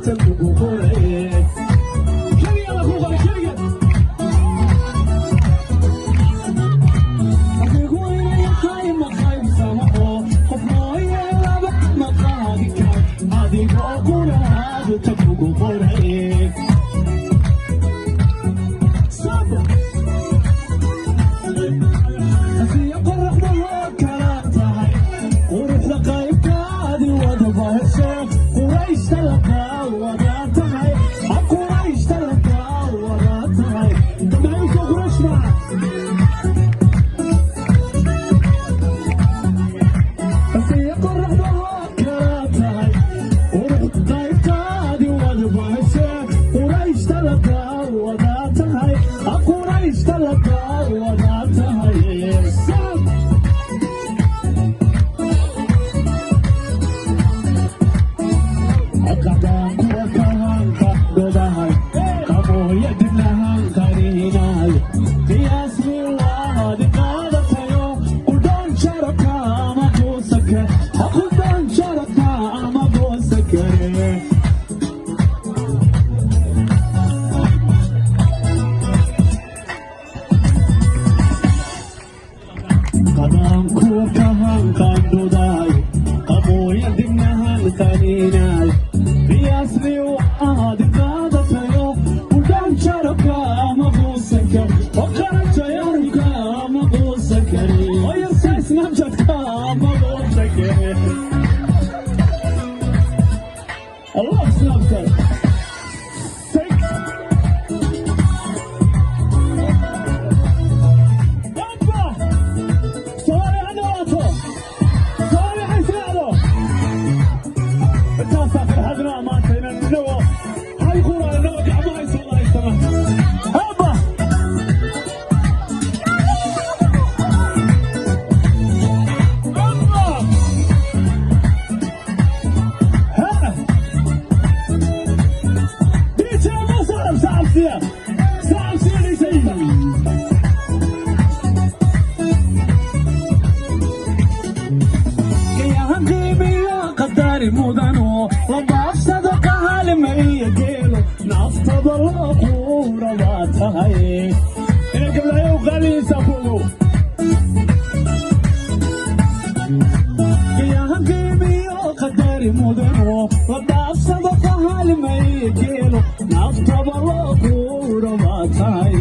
Quraadta kugu qoraye. Keliya la ku qoray keligeed. Adigu inay tahay ma qaybsamo oo qof mooye laba ma qaadi karo. Adigoo quraadta kugu qoraye. Saba. Asiya qoraxda loo kala tahay, quruxda qaybtaadi wada baheshe, qurayshta lakaa wada tahay, qurayshta lakaa wada tahay. Damcayso quraysh maaha. Asiya qoraxda loo kala tahay, quruxda qaybtaadi wada baheshe, qurayshta lakaa wada tahay, qurayshta lakaa wada tahay. Sab. Qadaan kuwa kahanka dhodahay, qabooya dibnahan qarinaay, qiyaasii waad qaadatayo, qudhaan jarabka ama goosaka, qudhaan jarabka ama goosakare. Qadaan kuwa kahankan dhodahay, qabooya dibnahan qarinaay, qiyaasii waad qaadatayo, qudhaan jarabka ama goosaka, oqarajayaruka ama goosakare, oyarsa Snapchatka ama goosakare. I love Snapchat. Six. Abba! Soomaali ha noolaato! Soomaali ha israacdo! Intaasaa farxadnaa maanta inaan inagoo hal qura inagoo gacmaha is wada haysana. Abba! Abba! Ha! DJ Musarab sacabsiya! Sacabsiya DJ! Gayahan qiimiyo qadari mudano, labaabsado qahalimaya geelo, naftaba loo quura baa tahay. Inay gabdhayo qaalihiisa ku ogow. Gayahan qiimiyo qadari mudano, labaabsado qahalimaya geelo, naftaba loo quura baa tahay.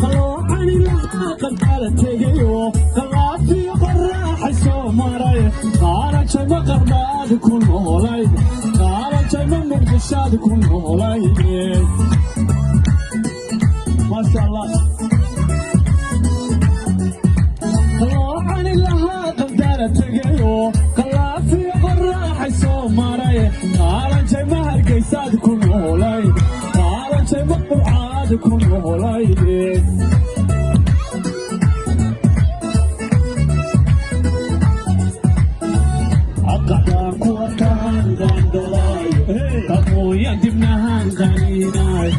Qalloocani lahaa qalqala tegayo, qalaafiyo qoraaxa soo maray, qaarajayma qardaadi ku noolayd, qaarajayma Muqdishaadi ku noolayd. Maasha Allah. Qalloocani lahaa qaldaala tegayo, qalaafiyo qoraaxa soo maray, qaarajayma Hargeysaad ku noolayd, qaarajayma Qurcaadi ku noolayd. Aqadaan kuwa kahan qandhalaayo, qabooya dibnahan qaniinaay,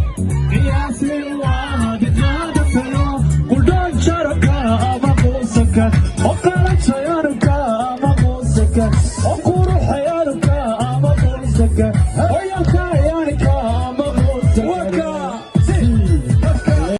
qiyaasii waad qaadatayo, qudhaan jarabka ama quusaka, oo qalajayaanka ama quusaka, oo quruxayaanka ama quusaka, oo yalkayaanka